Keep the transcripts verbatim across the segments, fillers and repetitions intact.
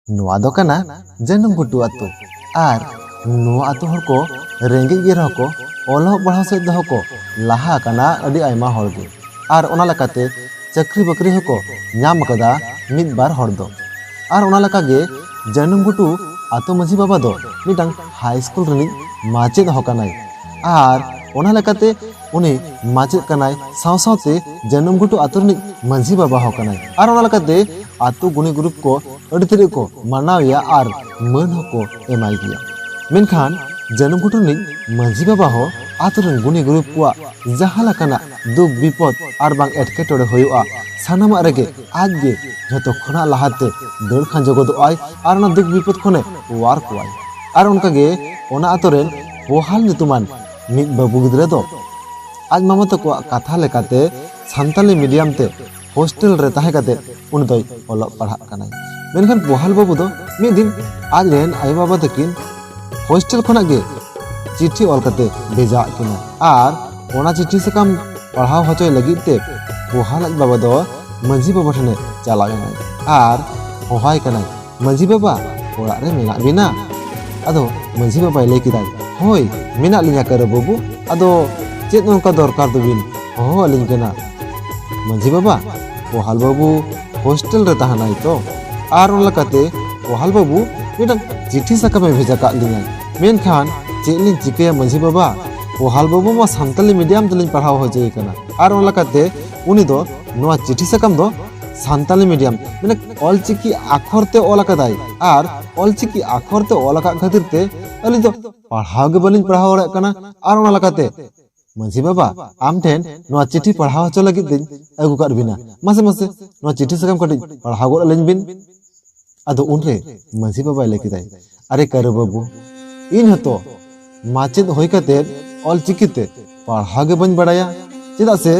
ᱱᱚᱣᱟ ᱫᱚ ᱠᱟᱱᱟ ᱡᱟᱹᱱᱩᱢ ᱜᱷᱩᱴᱩ ᱟᱛᱳ᱾ ᱟᱨ ᱱᱚᱣᱟ ᱟᱛᱳ ᱦᱚᱲ ᱠᱚ ᱨᱮᱸᱜᱮᱡ ᱜᱮ ᱨᱮᱦᱚᱸ ᱠᱚ ᱚᱞᱚᱜ ᱯᱟᱲᱦᱟᱣ ᱥᱮᱫ ᱫᱚᱦᱚ ᱠᱚ ᱞᱟᱦᱟ ᱟᱠᱟᱱᱟ ᱟᱹᱰᱤ ᱟᱭᱢᱟ ᱦᱚᱲ ᱜᱮ᱾ ᱟᱨ ᱚᱱᱟ ᱞᱮᱠᱟᱛᱮ ᱪᱟᱹᱠᱨᱤ ᱵᱟᱹᱠᱨᱤ ᱦᱚᱸᱠᱚ ᱧᱟᱢ ᱟᱠᱟᱫᱟ ᱢᱤᱫ ᱵᱟᱨ ᱦᱚᱲ ᱫᱚ᱾ ᱟᱨ ᱚᱱᱟ ᱞᱮᱠᱟᱜᱮ ᱡᱟᱹᱱᱩᱢ ᱜᱷᱩᱴᱩ ᱟᱛᱳ ᱢᱟᱹᱡᱷᱤ ᱵᱟᱵᱟ ᱫᱚ ᱢᱤᱫᱴᱟᱝ ᱦᱟᱭ ᱥᱠᱩᱞ ᱨᱤᱱᱤᱡ ᱢᱟᱪᱮᱫ ᱦᱚᱸ ᱠᱟᱱᱟᱭ᱾ ᱟᱨ ᱚᱱᱟ ᱞᱮᱠᱟᱛᱮ ᱩᱱᱤ ᱢᱟᱪᱮᱫ ᱠᱟᱱᱟᱭ, ᱥᱟᱶ ᱥᱟᱶᱛᱮ ᱡᱟᱹᱱᱩᱢ ᱜᱷᱩᱴᱩ ᱟᱛᱳ ᱨᱤᱱᱤᱡ ᱢᱟᱹᱡᱷᱤ ᱵᱟᱵᱟ ᱦᱚᱸ ᱠᱟᱱᱟᱭ᱾ ᱟᱨ ᱚᱱᱟ ᱞᱮᱠᱟᱛᱮ ᱟᱛᱳ ᱜᱩᱱᱤ ᱜᱩᱨᱩᱯ ᱠᱚ ᱟᱹᱰᱤ ᱛᱮᱫ ᱠᱚ ᱢᱟᱱᱟᱣᱮᱭᱟ ᱟᱨ ᱢᱟᱹᱱ ᱦᱚᱸᱠᱚ ᱮᱢᱟᱭ ᱜᱮᱭᱟ᱾ ᱢᱮᱱᱠᱷᱟᱱ ᱡᱟᱹᱱᱩᱢ ᱜᱷᱩᱴᱩ ᱨᱤᱱᱤᱡ ᱢᱟᱹᱡᱷᱤ ᱵᱟᱵᱟ ᱦᱚᱸ ᱟᱛᱳ ᱨᱮᱱ ᱜᱩᱱᱤ ᱜᱩᱨᱩᱯ ᱠᱚᱣᱟᱜ ᱡᱟᱦᱟᱸ ᱞᱮᱠᱟᱱᱟᱜ ᱫᱩᱠ ᱵᱤᱯᱚᱫ ᱟᱨ ᱵᱟᱝ ᱮᱴᱠᱮᱴᱚᱬᱮ ᱦᱩᱭᱩᱜᱼᱟ, ᱥᱟᱱᱟᱢᱟᱜ ᱨᱮᱜᱮ ᱟᱡ ᱜᱮ ᱡᱷᱚᱛᱚ ᱠᱷᱚᱱᱟᱜ ᱞᱟᱦᱟᱛᱮ ᱫᱟᱹᱲ ᱠᱷᱟᱸᱡᱚ ᱜᱚᱫᱚᱜ ᱟᱭ ᱟᱨ ᱚᱱᱟ ᱫᱩᱠ ᱵᱤᱯᱚᱫ ᱠᱷᱚᱱᱮ ᱚᱣᱟᱨ ᱠᱚᱣᱟᱭ᱾ ᱟᱨ ᱚᱱᱠᱟᱜᱮ ᱚᱱᱟ ᱟᱛᱳ ᱨᱮᱱ ᱯᱳᱦᱟᱞ ᱧᱩᱛᱩᱢᱟᱱ ᱢᱤᱫ ᱵᱟᱹᱵᱩ ᱜᱤᱫᱽᱨᱟᱹ ᱫᱚ ᱟᱡ ᱢᱟᱢᱟ ᱛᱟᱠᱚᱣᱟᱜ ᱠᱟᱛᱷᱟ ᱞᱮᱠᱟᱛᱮ ᱥᱟᱱᱛᱟᱞᱤ ᱢᱤᱰᱤᱭᱟᱢ ᱛᱮ ᱦᱳᱥᱴᱮᱞ ᱨᱮ ᱛᱟᱦᱮᱸ ᱠᱟᱛᱮ ᱩᱱᱤ ᱫᱚᱭ ᱚᱞᱚᱜ ᱯᱟᱲᱦᱟᱜ ᱠᱟᱱᱟᱭ᱾ ᱢᱮᱱᱠᱷᱟᱱ ᱯᱳᱦᱟᱞ ᱵᱟᱹᱵᱩ ᱫᱚ ᱢᱤᱫ ᱫᱤᱱ ᱟᱡ ᱨᱮᱱ ᱟᱭᱳᱼᱵᱟᱵᱟ ᱛᱟᱹᱠᱤᱱ ᱦᱳᱥᱴᱮᱞ ᱠᱷᱚᱱᱟᱜ ᱜᱮ ᱪᱤᱴᱷᱤ ᱚᱞ ᱠᱟᱛᱮ ᱵᱷᱮᱡᱟ ᱟᱫ ᱠᱤᱱᱟ᱾ ᱟᱨ ᱚᱱᱟ ᱪᱤᱴᱷᱤ ᱥᱟᱠᱟᱢ ᱯᱟᱲᱦᱟᱣ ᱦᱚᱪᱚᱭ ᱞᱟᱹᱜᱤᱫ ᱛᱮ ᱯᱳᱦᱟᱞ ᱟᱡ ᱵᱟᱵᱟ ᱫᱚ ᱢᱟᱹᱡᱷᱤ ᱵᱟᱵᱟ ᱴᱷᱮᱱᱮ ᱪᱟᱞᱟᱣ ᱮᱱᱟᱭ ᱟᱨ ᱦᱚᱦᱚᱣᱟᱭ ᱠᱟᱱᱟᱭ, "ᱢᱟᱹᱡᱷᱤ ᱵᱟᱵᱟ, ᱚᱲᱟᱜ ᱨᱮ ᱢᱮᱱᱟᱜ ᱵᱤᱱᱟ?" ᱟᱫᱚ ᱢᱟᱹᱡᱷᱤ ᱵᱟᱵᱟᱭ ᱞᱟᱹᱭ ᱠᱮᱫᱟᱭ, "ᱦᱳᱭ, ᱢᱮᱱᱟᱜ ᱞᱤᱧᱟ ᱠᱟᱹᱨᱟᱹ ᱵᱟᱹᱵᱩ, ᱟᱫᱚ ᱪᱮᱫ ᱱᱚᱝᱠᱟ ᱫᱚᱨᱠᱟᱨ ᱫᱚᱵᱤᱱ ᱦᱚᱦᱚ ᱟᱹᱞᱤᱧ ᱠᱟᱱᱟ?" ᱢᱟᱹᱡᱷᱤ ᱵᱟᱵᱟ, ᱯᱳᱦᱟᱞ ᱵᱟᱹᱵᱩ ᱦᱳᱥᱴᱮᱞ ᱨᱮ ᱛᱟᱦᱮᱱᱟᱭ ᱛᱚ, ᱟᱨ ᱚᱱᱟ ᱞᱮᱠᱟᱛᱮ ᱯᱳᱦᱟᱞ ᱵᱟᱹᱵᱩ ᱢᱤᱫᱴᱟᱝ ᱪᱤᱴᱷᱤ ᱥᱟᱠᱟᱢᱮ ᱵᱷᱮᱡᱟ ᱠᱟᱜ ᱞᱤᱧᱟᱭ᱾ ᱢᱮᱱᱠᱷᱟᱱ ᱪᱮᱫ ᱞᱤᱧ ᱪᱤᱠᱟᱹᱭᱟ ᱢᱟᱹᱡᱷᱤ ᱵᱟᱵᱟ, ᱯᱳᱦᱟᱞ ᱵᱟᱹᱵᱩ ᱢᱟ ᱥᱟᱱᱛᱟᱞᱤ ᱢᱤᱰᱤᱭᱟᱢ ᱛᱮᱞᱤᱧ ᱯᱟᱲᱦᱟᱣ ᱦᱚᱪᱚᱭᱮ ᱠᱟᱱᱟ᱾ ᱟᱨ ᱚᱱᱟ ᱞᱮᱠᱟᱛᱮ ᱩᱱᱤ ᱫᱚ ᱱᱚᱣᱟ ᱪᱤᱴᱷᱤ ᱥᱟᱠᱟᱢ ᱫᱚ ᱥᱟᱱᱛᱟᱞᱤ ᱢᱤᱰᱤᱭᱟᱢ, ᱢᱟᱱᱮ ᱚᱞᱪᱤᱠᱤ ᱟᱠᱷᱚᱨ ᱛᱮ ᱚᱞ ᱟᱠᱟᱫᱟᱭ᱾ ᱟᱨ ᱚᱞᱪᱤᱠᱤ ᱟᱠᱷᱚᱨ ᱛᱮ ᱚᱞ ᱟᱠᱟᱫ ᱠᱷᱟᱹᱛᱤᱨ ᱛᱮ ᱟᱹᱞᱤᱧ ᱫᱚ ᱯᱟᱲᱦᱟᱣ ᱜᱮ ᱵᱟᱹᱞᱤᱧ ᱯᱟᱲᱦᱟᱣ ᱫᱟᱲᱮᱭᱟᱜ ᱠᱟᱱᱟ᱾ ᱟᱨ ᱚᱱᱟ ᱞᱮᱠᱟᱛᱮ ᱢᱟᱹᱡᱷᱤ ᱵᱟᱵᱟ, ᱟᱢ ᱴᱷᱮᱱ ᱱᱚᱣᱟ ᱪᱤᱴᱷᱤ ᱯᱟᱲᱦᱟᱣ ᱦᱚᱪᱚ ᱞᱟᱹᱜᱤᱫ ᱛᱤᱧ ᱟᱹᱜᱩ ᱠᱟᱫ ᱵᱤᱱᱟ᱾ ᱢᱟᱥᱮ, ᱢᱟᱥᱮ, ᱱᱚᱣᱟ ᱪᱤᱴᱷᱤ ᱥᱟᱠᱟᱢ ᱠᱟᱹᱴᱤᱡ ᱯᱟᱲᱦᱟᱣ ᱜᱚᱫ ᱟᱹᱞᱤᱧ ᱵᱤᱱ᱾ ᱟᱫᱚ ᱩᱱᱨᱮ ᱢᱟᱹᱡᱷᱤ ᱵᱟᱵᱟᱭ ᱞᱟᱹᱭ ᱠᱮᱫᱟᱭ, "ᱟᱨᱮ ᱠᱟᱹᱨᱩ ᱵᱟᱹᱵᱩ, ᱤᱧ ᱦᱚᱸᱛᱚ ᱢᱟᱪᱮᱫ ᱦᱩᱭ ᱠᱟᱛᱮ ᱚᱞᱪᱤᱠᱤ ᱛᱮ ᱯᱟᱲᱦᱟᱣ ᱜᱮ ᱵᱟᱹᱧ ᱵᱟᱲᱟᱭᱟ, ᱪᱮᱫᱟᱜ ᱥᱮ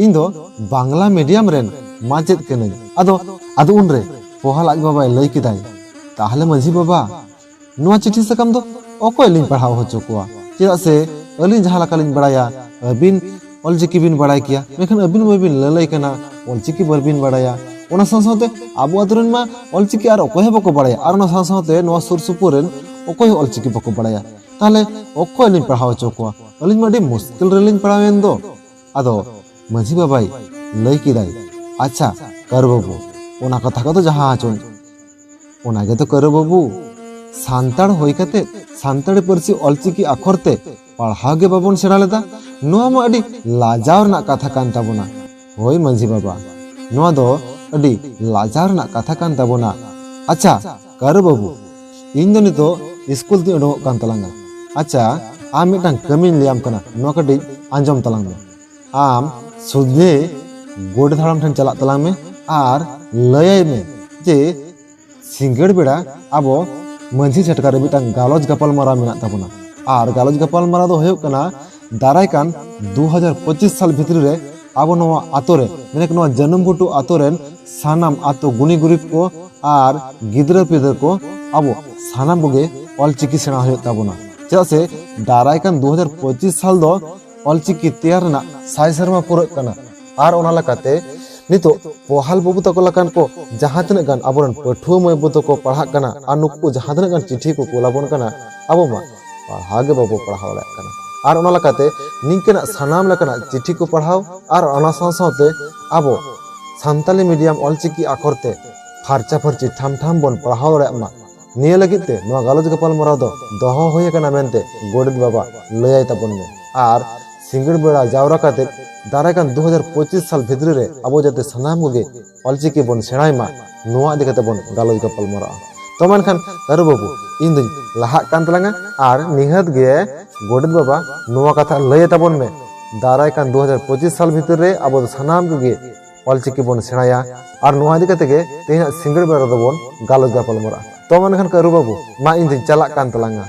ᱤᱧ ᱫᱚ ᱵᱟᱝᱞᱟ ᱢᱤᱰᱤᱭᱟᱢ ᱨᱮᱱ ᱢᱟᱪᱮᱫ ᱠᱟᱹᱱᱟᱹᱧ᱾" ᱟᱫᱚ, ᱟᱫᱚ ᱩᱱᱨᱮ ᱯᱳᱦᱟᱞ ᱟᱡ ᱵᱟᱵᱟᱭ ᱞᱟᱹᱭ ᱠᱮᱫᱟᱭ, "ᱛᱟᱦᱞᱮ ᱢᱟᱹᱡᱷᱤ ᱵᱟᱵᱟ, ᱱᱚᱣᱟ ᱪᱤᱴᱷᱤ ᱥᱟᱠᱟᱢ ᱫᱚ ᱚᱠᱚᱭ ᱞᱤᱧ ᱯᱟᱲᱦᱟᱣ ᱦᱚᱪᱚ ᱠᱚᱣᱟ? ᱪᱮᱫᱟᱜ ᱥᱮ ᱟᱹᱞᱤᱧ ᱡᱟᱦᱟᱸ ᱞᱮᱠᱟ ᱞᱤᱧ ᱵᱟᱲᱟᱭᱟ, ᱟᱹᱵᱤᱱ ᱚᱞᱪᱤᱠᱤ ᱵᱤᱱ ᱵᱟᱲᱟᱭ ᱠᱮᱭᱟ, ᱢᱮᱱᱠᱷᱟᱱ ᱟᱹᱵᱤᱱ ᱢᱟᱵᱤᱱ ᱞᱟᱹᱞᱟᱹᱭ ᱠᱟᱱᱟ, ᱚᱞᱪᱤᱠᱤ ᱵᱟᱹᱵᱤᱱ ᱵᱟᱲᱟᱭᱟ, ᱚᱱᱟ ᱥᱟᱶ ᱥᱟᱶᱛᱮ ᱟᱵᱚ ᱟᱛᱳ ᱨᱮᱱ ᱢᱟ ᱚᱞᱪᱤᱠᱤ ᱟᱨ ᱚᱠᱚᱭ ᱦᱚᱸ ᱵᱟᱠᱚ ᱵᱟᱲᱟᱭᱟ, ᱟᱨ ᱚᱱᱟ ᱥᱟᱶ ᱥᱟᱶᱛᱮ ᱱᱚᱣᱟ ᱥᱩᱨ ᱥᱩᱯᱩᱨ ᱨᱮᱱ ᱚᱠᱚᱭ ᱦᱚᱸ ᱚᱞᱪᱤᱠᱤ ᱵᱟᱠᱚ ᱵᱟᱲᱟᱭᱟ᱾ ᱛᱟᱦᱚᱞᱮ ᱚᱠᱚᱭ ᱞᱤᱧ ᱯᱟᱲᱦᱟᱣ ᱦᱚᱪᱚ ᱠᱚᱣᱟ? ᱟᱹᱞᱤᱧ ᱢᱟ ᱟᱹᱰᱤ ᱢᱩᱥᱠᱤᱞ ᱨᱮᱞᱤᱧ ᱯᱟᱲᱟᱣᱮᱱ ᱫᱚ᱾ ᱟᱫᱚ ᱢᱟᱹᱡᱷᱤ ᱵᱟᱵᱟᱭ ᱞᱟᱹᱭ ᱠᱮᱫᱟᱭ, "ᱟᱪᱪᱷᱟ ᱠᱟᱹᱨᱩ ᱵᱟᱹᱵᱩ, ᱚᱱᱟ ᱠᱟᱛᱷᱟ ᱠᱚᱫᱚ ᱡᱟᱦᱟᱸ ᱦᱚᱪᱚᱱ, ᱚᱱᱟ ᱜᱮᱛᱚ ᱠᱟᱹᱨᱩ ᱵᱟᱹᱵᱩ, ᱥᱟᱱᱛᱟᱲ ᱦᱩᱭ ᱠᱟᱛᱮ ᱥᱟᱱᱛᱟᱲᱤ ᱯᱟᱹᱨᱥᱤ ᱚᱞᱪᱤᱠᱤ ᱟᱠᱷᱚᱨ ᱛᱮ ᱯᱟᱲᱦᱟᱣ ᱜᱮ ᱵᱟᱵᱚᱱ ᱥᱮᱬᱟ ᱞᱮᱫᱟ, ᱱᱚᱣᱟ ᱢᱟ ᱟᱹᱰᱤ ᱞᱟᱡᱟᱣ ᱨᱮᱱᱟᱜ ᱠᱟᱛᱷᱟ ᱠᱟᱱ ᱛᱟᱵᱚᱱᱟ᱾" ᱦᱳᱭ ᱢᱟᱹᱡᱷᱤ ᱵᱟᱵᱟ, ᱱᱚᱣᱟ ᱫᱚ ᱟᱹᱰᱤ ᱞᱟᱡᱟᱣ ᱨᱮᱱᱟᱜ ᱠᱟᱛᱷᱟ ᱠᱟᱱ ᱛᱟᱵᱚᱱᱟ᱾ ᱟᱪᱪᱷᱟ ᱠᱟᱹᱨᱩ ᱵᱟᱹᱵᱩ, ᱤᱧ ᱫᱚ ᱱᱤᱛᱚᱜ ᱥᱠᱩᱞ ᱛᱤᱧ ᱩᱰᱩᱠᱚᱜ ᱠᱟᱱ ᱛᱟᱞᱟᱝᱟ᱾ ᱟᱪᱪᱷᱟ, ᱟᱢ ᱢᱤᱫᱴᱟᱝ ᱠᱟᱹᱢᱤᱧ ᱞᱟᱹᱭᱟᱢ ᱠᱟᱱᱟ, ᱱᱚᱣᱟ ᱠᱟᱹᱴᱤᱡ ᱟᱸᱡᱚᱢ ᱛᱟᱞᱟᱝ ᱢᱮ᱾ ᱟᱢ ᱥᱚᱡᱷᱮ ᱜᱚᱰᱮᱛ ᱦᱟᱲᱟᱢ ᱴᱷᱮᱱ ᱪᱟᱞᱟᱜ ᱛᱟᱞᱟᱝ ᱢᱮ ᱟᱨ ᱞᱟᱹᱭᱟᱭ ᱢᱮ ᱡᱮ ᱥᱤᱸᱜᱟᱹᱲ ᱵᱮᱲᱟ ᱟᱵᱚ ᱢᱟᱹᱡᱷᱤ ᱪᱷᱟᱴᱠᱟ ᱨᱮ ᱢᱤᱫᱴᱟᱝ ᱜᱟᱞᱚᱪ ᱜᱟᱯᱟᱞᱢᱟᱨᱟᱣ ᱢᱮᱱᱟᱜ ᱛᱟᱵᱚᱱᱟ᱾ ᱟᱨ ᱜᱟᱞᱚᱪ ᱜᱟᱯᱟᱞᱢᱟᱨᱟᱣ ᱫᱚ ᱦᱩᱭᱩᱜ ᱠᱟᱱᱟ, ᱫᱟᱨᱟᱭ ᱠᱟᱱ ᱫᱩ ᱦᱟᱡᱟᱨ ᱯᱚᱸᱪᱤᱥ ᱥᱟᱞ ᱵᱷᱤᱛᱨᱤ ᱨᱮ ᱟᱵᱚ ᱱᱚᱣᱟ ᱟᱛᱳ ᱨᱮ, ᱢᱮᱱᱮᱠ ᱱᱚᱣᱟ ᱡᱟᱹᱱᱩᱢ ᱜᱷᱩᱴᱩ ᱟᱛᱳ ᱨᱮᱱ ᱥᱟᱱᱟᱢ ᱟᱛᱳ ᱜᱩᱱᱤ ᱜᱩᱨᱤᱵ ᱠᱚ ᱟᱨ ᱜᱤᱫᱽᱨᱟᱹ ᱯᱤᱫᱽᱨᱟᱹ ᱠᱚ ᱟᱵᱚ ᱥᱟᱱᱟᱢ ᱠᱚᱜᱮ ᱚᱞᱪᱤᱠᱤ ᱥᱮᱬᱟ ᱦᱩᱭᱩᱜ ᱛᱟᱵᱚᱱᱟ᱾ ᱪᱮᱫᱟᱜ ᱥᱮ ᱫᱟᱨᱟᱭ ᱠᱟᱱ ᱫᱩ ᱦᱟᱡᱟᱨ ᱯᱚᱸᱪᱤᱥ ᱥᱟᱞ ᱫᱚ ᱚᱞᱪᱤᱠᱤ ᱛᱮᱭᱟᱨ ᱨᱮᱱᱟᱜ ᱥᱟᱭ ᱥᱮᱨᱢᱟ ᱯᱩᱨᱟᱹᱜ ᱠᱟᱱᱟ᱾ ᱟᱨ ᱚᱱᱟ ᱞᱮᱠᱟᱛᱮ ᱱᱤᱛᱚᱜ ᱯᱚᱦᱟᱞ ᱵᱟᱹᱵᱩ ᱛᱟᱠᱚ ᱞᱮᱠᱟᱱ ᱠᱚ ᱡᱟᱦᱟᱸ ᱛᱤᱱᱟᱹᱜ ᱜᱟᱱ ᱟᱵᱚᱨᱮᱱ ᱯᱟᱹᱴᱷᱩᱣᱟᱹ ᱢᱟᱹᱭ ᱵᱟᱹᱵᱩ ᱛᱟᱠᱚ ᱯᱟᱲᱦᱟᱜ ᱠᱟᱱᱟ ᱟᱨ ᱱᱩᱠᱩ ᱠᱚ ᱡᱟᱦᱟᱸ ᱛᱤᱱᱟᱹᱜ ᱜᱟᱱ ᱪᱤᱴᱷᱤ ᱠᱚ ᱠᱩᱞ ᱟᱵᱚᱱ ᱠᱟᱱᱟ, ᱟᱵᱚ ᱢᱟ ᱯᱟᱲᱦᱟᱣ ᱜᱮ ᱵᱟᱵᱚ ᱯᱟᱲᱦᱟᱣ ᱫᱟᱲᱮᱭᱟᱜ ᱠᱟᱱᱟ᱾ ᱟᱨ ᱚᱱᱟ ᱞᱮᱠᱟᱛᱮ ᱱᱤᱝᱠᱟᱹᱱᱟᱜ ᱥᱟᱱᱟᱢ ᱞᱮᱠᱟᱱᱟᱜ ᱪᱤᱴᱷᱤ ᱠᱚ ᱯᱟᱲᱦᱟᱣ ᱟᱨ ᱚᱱᱟ ᱥᱟᱶ ᱥᱟᱶᱛᱮ ᱟᱵᱚ ᱥᱟᱱᱛᱟᱞᱤ ᱢᱤᱰᱤᱭᱟᱢ ᱚᱞᱪᱤᱠᱤ ᱟᱠᱷᱚᱨ ᱛᱮ ᱯᱷᱟᱨᱪᱟ ᱯᱷᱟᱹᱨᱪᱤ ᱴᱷᱟᱢ ᱴᱷᱟᱢ ᱵᱚᱱ ᱯᱟᱲᱦᱟᱣ ᱫᱟᱲᱮᱭᱟᱜ ᱢᱟ, ᱱᱤᱭᱟᱹ ᱞᱟᱹᱜᱤᱫ ᱛᱮ ᱱᱚᱣᱟ ᱜᱟᱞᱚᱪ ᱜᱟᱯᱟᱞᱢᱟᱨᱟᱣ ᱫᱚ ᱫᱚᱦᱚ ᱦᱩᱭ ᱟᱠᱟᱱᱟ ᱢᱮᱱᱛᱮ ᱜᱚᱰᱮᱛ ᱵᱟᱵᱟ ᱞᱟᱹᱭᱟᱭ ᱛᱟᱵᱚᱱ ᱢᱮ᱾ ᱟᱨ ᱥᱤᱸᱜᱟᱹᱲ ᱵᱮᱲᱟ ᱡᱟᱣᱨᱟ ᱠᱟᱛᱮ ᱫᱟᱨᱟᱭ ᱠᱟᱱ ᱫᱩ ᱦᱟᱡᱟᱨ ᱯᱚᱸᱪᱤᱥ ᱥᱟᱞ ᱵᱷᱤᱛᱨᱤ ᱨᱮ ᱟᱵᱚ ᱡᱟᱛᱮ ᱥᱟᱱᱟᱢ ᱠᱚᱜᱮ ᱚᱞᱪᱤᱠᱤ ᱵᱚᱱ ᱥᱮᱬᱟᱭ ᱢᱟ, ᱱᱚᱣᱟ ᱤᱫᱤ ᱠᱟᱛᱮ ᱵᱚᱱ ᱜᱟᱞᱚᱪ ᱜᱟᱯᱟᱞᱢᱟᱨᱟᱜᱼᱟ᱾ ᱛᱚ ᱢᱮᱱᱠᱷᱟᱱ ᱠᱟᱹᱨᱩ ᱵᱟᱹᱵᱩ, ᱤᱧ ᱫᱩᱧ ᱞᱟᱦᱟᱜ ᱠᱟᱱ ᱛᱟᱞᱟᱝᱟ ᱟᱨ ᱱᱤᱦᱟᱹᱛ ᱜᱮ ᱜᱚᱰᱮᱛ ᱵᱟᱵᱟ ᱱᱚᱣᱟ ᱠᱟᱛᱷᱟ ᱞᱟᱹᱭ ᱛᱟᱵᱚᱱ ᱢᱮ, ᱫᱟᱨᱟᱭ ᱠᱟᱱ ᱫᱩ ᱦᱟᱡᱟᱨ ᱯᱚᱸᱪᱤᱥ ᱥᱟᱞ ᱵᱷᱤᱛᱤᱨ ᱨᱮ ᱟᱵᱚ ᱫᱚ ᱥᱟᱱᱟᱢ ᱠᱚᱜᱮ ᱚᱞᱪᱤᱠᱤ ᱵᱚᱱ ᱥᱮᱬᱟᱭᱟ᱾ ᱟᱨ ᱱᱚᱣᱟ ᱤᱫᱤ ᱠᱟᱛᱮ ᱜᱮ ᱛᱮᱦᱮᱧᱟᱜ ᱥᱤᱸᱜᱟᱹᱲ ᱵᱮᱲᱟ ᱨᱮᱫᱚ ᱵᱚᱱ ᱜᱟᱞᱚᱪ ᱜᱟᱯᱟᱞᱢᱟᱨᱟᱜᱼᱟ᱾ ᱛᱚ ᱢᱮᱱᱠᱷᱟᱱ ᱠᱟᱹᱨᱩ ᱵᱟᱹᱵᱩ, ᱢᱟ ᱤᱧ ᱫᱩᱧ ᱪᱟᱞᱟᱜ ᱠᱟᱱ ᱛᱟᱞᱟᱝᱟ᱾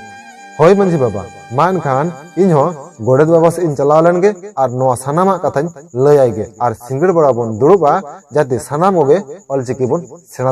ᱦᱳᱭ ᱢᱟᱹᱡᱷᱤ ᱵᱟᱵᱟ, ᱢᱟ ᱮᱱᱠᱷᱟᱱ ᱤᱧ ᱦᱚᱸ ᱜᱚᱰᱮᱛ ᱵᱟᱵᱟ ᱥᱮᱫ ᱤᱧ ᱪᱟᱞᱟᱣ ᱞᱮᱱ ᱜᱮ ᱟᱨ ᱱᱚᱣᱟ ᱥᱟᱱᱟᱢᱟᱜ ᱠᱟᱛᱷᱟᱧ ᱞᱟᱹᱭ ᱟᱭ ᱜᱮ᱾ ᱟᱨ ᱥᱤᱸᱜᱟᱹᱲ ᱵᱮᱲᱟ ᱵᱚᱱ ᱫᱩᱲᱩᱵᱼᱟ, ᱡᱟᱛᱮ ᱥᱟᱱᱟᱢ ᱠᱚᱜᱮ ᱚᱞᱪᱤᱠᱤ ᱵᱚᱱ ᱥᱮᱬᱟ